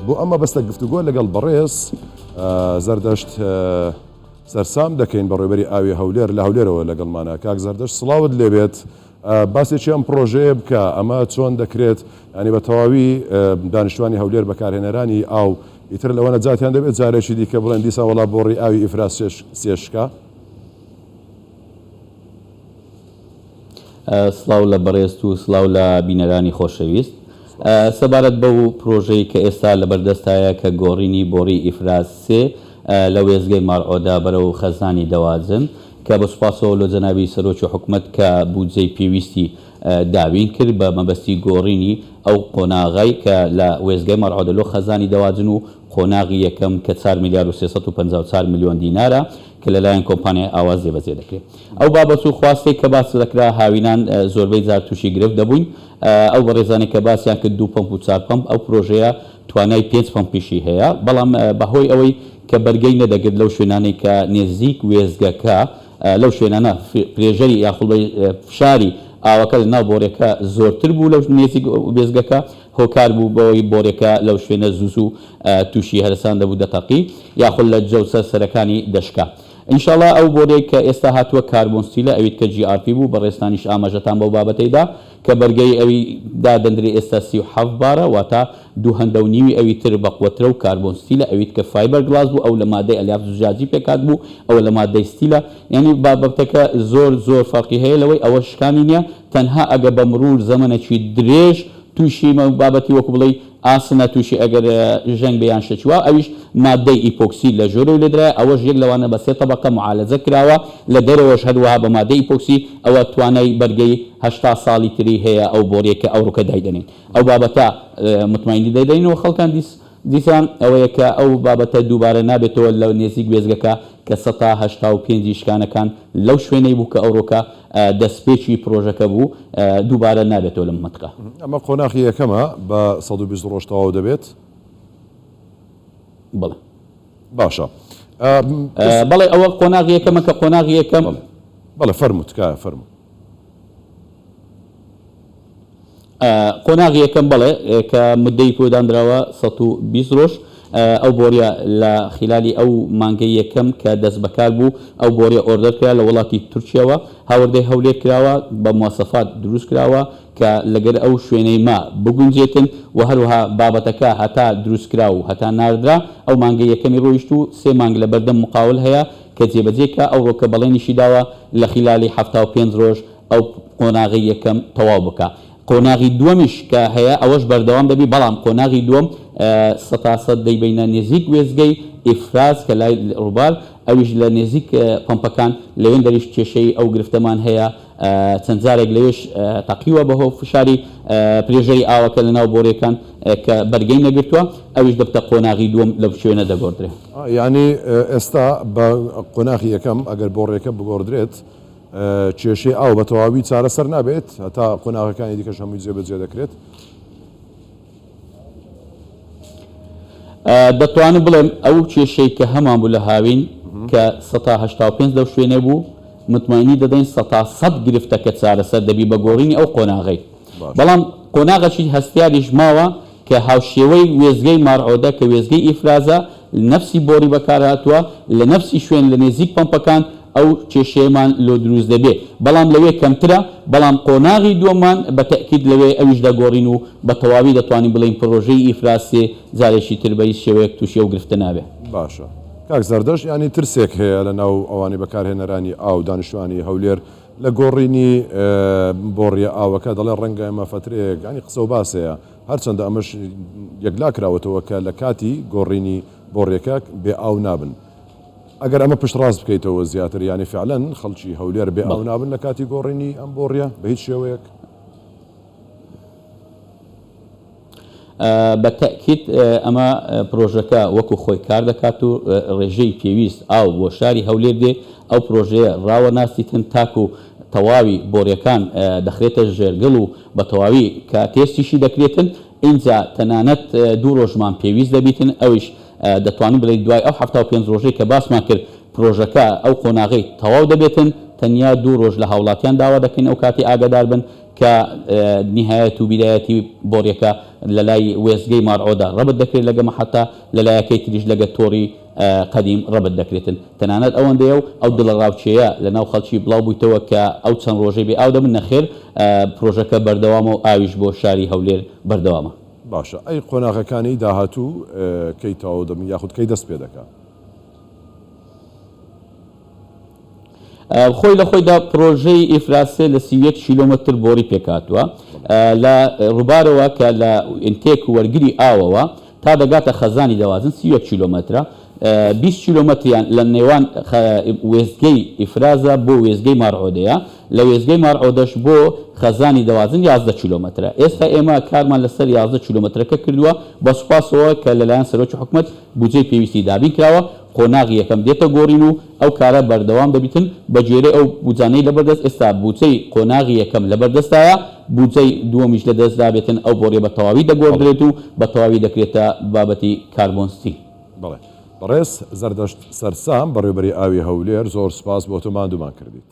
بۆ ئەم مەبەستە گفتوگۆ لەگەڵ بەڕێز زەردەشت سەرسام دەکەین، بەڕێوەبەری ئاوی هەولێر لە هەولێرەوە لەگەڵمانە. کاک زەردەشت سڵاوت لێبێت، باسێکی ئەم پڕۆژەیە بکە، ئەمە چۆن دەکرێت، یانی بە تەواوی دانیشتوانی هەولێر بەکارهێنەرانی ئاو ئیتر لەوە نەجاتیان دەبێت جارێکی دیکە بڵێن دیسان وەڵا بۆڕی ئاوی ئیفراز سێ شکا؟ سڵاو لە بەڕێزت و سڵاو لە بینەرانی خۆشەویست. سەبارەت بەو پرۆژەی کە ئێستا لەبەردەستایە کە گۆڕینی بۆڕی ئیفراز سێ لە وێستگەی مارعۆدە بەرەو خەزانی دەواجن کە بە سوپاسەوە لۆ جەنابی سەرۆکی حکومەت کە بودجەی پێویستی دابین کرد بە مەبەستی گۆڕینی ئەو قۆناغەی کە لە وێستگەی مارعۆدە لۆ خەزانی دەواجن و قۆناغی یەکەم کە چار ملیار و 354 ملیۆن دینارە کە لەلایەن کۆمپانیای ئاواز جێبەجێ دەکرێت. ئەو بابەت و خواستەی کە باس دەکرا هاوینان زۆربەی جار تووشی گرفت دەبووین. ئەو بەڕێزانەی کە باسیان کرد دوو پەمپ و چار پەمپ، ئەو پرۆژەیە توانای پێنج پەمپیشی هەیە، بەڵام بە هۆی ئەوەی کە بەرگەی نەدەگرت لەو شوێنانەی کە نێزیک وێستگەکە لەو شوێنانە pressure ی یاخود فشاری ئاوەکە لە ناو بۆریەکە زۆرتر بوو لەو نێزیک وێستگەکە هۆکار بوو بەوەی بۆریەکە لەو شوێنە زوو زوو تووشی هەرەسان دەبوو دەتەقی یاخود لە جەوسە سەرەکانی دەشکا. ئینشاڵا ئەو بۆریەی کە ئێستا هاتووە carbon steel ە ئەویت کە GRP بوو بەڕێزتانیش ئاماژەتان بەو بابەتەی دا کە بەرگەی ئەوی دادەندرێ ئێستا 37 بارە واتە دوو هەندە و نیوی ئەوی تر بەقوەترە و carbon steel ە ئەویت کە fiber glass بوو ئەو لە مادەی ئەلیاف زوجاجی پێکهات بوو ئەوە لە مادەی steel ە یانی بابەتەکە زۆر زۆر فەرقی هەیە لەوەی ئەوە شکانی نیە تەنها ئەگە بە مروور زەمەنەکی درێژ تووشی بابەتی وەکو بڵێی ئاسنە تووشی ئەگەر ژەنگ بێ یان شتێکی وا ئەویش ماددەی ئیپۆکسی لە ژۆرەوەی لێدرایە ئەوەش یەک لەوانە بە سێ تەبەقە معالەجە کراوە لە دەرەوەش هەروەها بە مادەی ئیپۆکسی ئەوە توانای بەرگەی 80 ساڵی تری هەیە ئەو بۆریە کە ئەوڕۆکە دایدەنێین ئەو بابەتە متماینی دەدەینەوە خەڵکان دیس دیسان ئەوەیە کە ئەو بابەتە دووبارە نابێتەوە لە نێزیک وێستگەکە کە سەتا 85 ی شکانەکان لەو شوێنەی بوو کە ئەوڕۆکە دەستپێکی پرۆژەکە بوو دووبارە نابێتەوە لەم مەنتقە. ئەمە قۆناخی یەکەمە بە 120 ڕۆژ تەواو دەبێت؟ بەڵێ. باشە. بەڵێ ئەوە قۆناغی یەکەمە کە قۆناغی یەکەم. بەڵێ فەرموو تکایە فەرموو. قۆناغی یەکەم بەڵێ کە مدەی پۆ دانراوە 120 ڕۆژ ئەو بۆریە لە خیلالی ئەو مانگەی یەکەم کە دەست بەکار بوو ئەو بۆریە order کرا لە وڵاتی تورکیەوە هاوردەی هەولێر کراوە بە مواسەفات دروست کراوە کە لەگەر ئەو شوێنەی ما بگونجێتن و هەروەها بابەتەکە هەتا دروست کرا و هەتا ناردرا ئەو مانگەی یەکەمی ڕۆیشت و سێ مانگ لە بەردەم مقاول هەیە کە جێبەجێ کا ئەوڕۆ کە بەڵێنیشی داوە لە خیلالی 75 ڕۆژ ئەو قۆناغەی یەکەم تەواو بکا. قۆناغی دووەمیش کە هەیە ئەوەش بەردەوام دەبی بەڵام قۆناغی دووەم سەتا سەد دەیبەینە نێزیک وێستگەی ئیفراز کە لای ڕووبار ئەویش لە نێزیک پەمپەکان لەوێندەریش کێشەی ئەو گرفتەمان هەیە چەند جارێک لەوێش تەقیوە بەهۆ فشاری pressure ی ئاوەکە لەناو بۆریەکان کە بەرگەی نەگرتووە ئەویش دەبتە قۆناغی دووەم لەو شوێنە دەگۆڕدرێ. یانی ئێستا بە قۆناغی یەکەم ئەگەر بۆڕیەکە بگۆڕدرێت کێشەی ئاو بە تەواوی چارەسەر نابێت هەتا قۆناغەکانی دیکەش هەمووی جێبەجێ دەکرێت؟ دەتوانم بڵێم ئەو کێشەی کە هەمان بوو لە هاوین کە 85% لەو شوێنە بوو متماینی دەدەین 100% گرفتەکە چارەسەر دەبی بە گۆڕینی ئەو قۆناغەی بەڵام قۆناغەکی هەستیاریش ماوە کە هاوشێوەی وێستگەی مارعۆدە کە وێستگەی ئیفرازە نەفسی بۆڕی بەکارهاتووە لە نەفسی شوێن لە نێزیک پەمپەکان ئەو کێشەیەمان لۆ دروست دەبێ بەڵام لەوێ کەمترە بەڵام قۆناغی دووەممان بە تەئکید لەوێ ئەویش دەگۆڕین و بە تەواوی دەتوانین بڵێین پڕۆژەی ئیفراز سێ جارێکی تر بە هیچ شێوەیەک تووشی ئەو گرفتە نابێ. باشە کاک زەردەشت یانی ترسێک هەیە لە ناو ئەوانەی بەکارهێنەرانی ئاو دانیشتوانی هەولێر لە گۆڕینی بۆڕیە ئاوەکە دەڵێ ڕەنگە ئێمە فەترەیەک یانی قسە و باس هەیە هەرچەندە ئەمەش یەکلا کراوەتەوە کە لە کاتی گۆڕینی بۆڕیەکە بێ ئاو نابن ئەگەر ئەمە پشتڕاست بکەیتەوە زیاتر یانی فعلەن خەڵکی هەولێر بێ ئاو نابن لە کاتی گۆڕینی ئەم بۆڕیە بە هیچ شێوەیەک؟ بە تەئکید ئەمە پرۆژەکە وەکو خۆی کار دەکات و ڕێژەی پێویست ئاو بۆ شاری هەولێر دێ، ئەو پرۆژەیە ڕاوەناستیتن تاکو تەواوی بۆڕیەکان دەخرێتە ژێرگڵ و بە تەواوی کە تێستیشی دەکرێتن ئینجا تەنانەت دوو ڕۆژمان پێویست دەبیتن ئەویش دەتوانین بڵێین دوای ئەو 75 ڕۆژەی کە باسمان کرد پرۆژەکە ئەو قۆناغەی تەواو دەبێتن تەنیا دوو ڕۆژ لە هاوڵاتیان داوا دەکەین ئەو کاتی ئاگادار بن کە نیهایەت و بیدایەتی بۆڕیەکە لە لای وێستگەی مارعۆدا ڕەبت دەکرێت لەگە مەحەتە، لە لایەکەی تریش لەگە تۆڕی قەدیم ڕەبت دەکرێتن. تەنانەت ئەوەندەیە و ئەو دڵەڕاوکێیە لە ناو خەڵکی بڵاو بوویتەوە کە ئەو چەند ڕۆژەی بێ ئاو دەبن، نەخێر پرۆژەکە بەردەوامە و ئاویش بۆ شاری هەولێر بەردەوامە. باشە ئەی قۆناغەکانی داهاتوو کەی تەواو دەبن یاخود کەی دەست پێ دەکا؟ خۆی لە خۆیدا پرۆژەی ئیفراز سێ لە 31 کیلۆمەتر بۆڕی پێکهاتووە لە ڕووبارەوە کە لە intake و وەرگری ئاوەوە تا دەگاتە خەزانی دەوازن 31 کیلۆمەترە 20 کیلۆمەتریان لە نێوان وێستگەی ئیفرازە بۆ وێستگەی مارعۆدەیە لە وێستگەی مارعۆدەش بۆ خەزانی دەوازن 11 کیلۆمەترە ئێستا ئێمە کارمان لەسەر 11 کیلۆمەترەکە کردووە بە سوپاسەوە کە لەلایەن سەرۆکی حکومەت بودجەی پێویستی دابین کراوە قۆناغی یەکەم دێتە گۆڕین و ئەو کارە بەردەوام دەبیتن بە گوێرەی ئەو بودجانەی لەبەردەست ئێستا بودجەی قۆناغی یەکەم لەبەردەستایە بودجەی دووەمیش لەدەستدا بێتن ئەو بۆڕیە بە تەواوی دەگۆڕدرێت و بە تەواوی دەکرێتە بابەتی کاربۆن ستیل. بەڵێ بەڕێز زەردەشت سەرسام بەڕێوبەری ئاوی هەولێر زۆر سوپاس بۆ تۆ ماندوومان کردیت.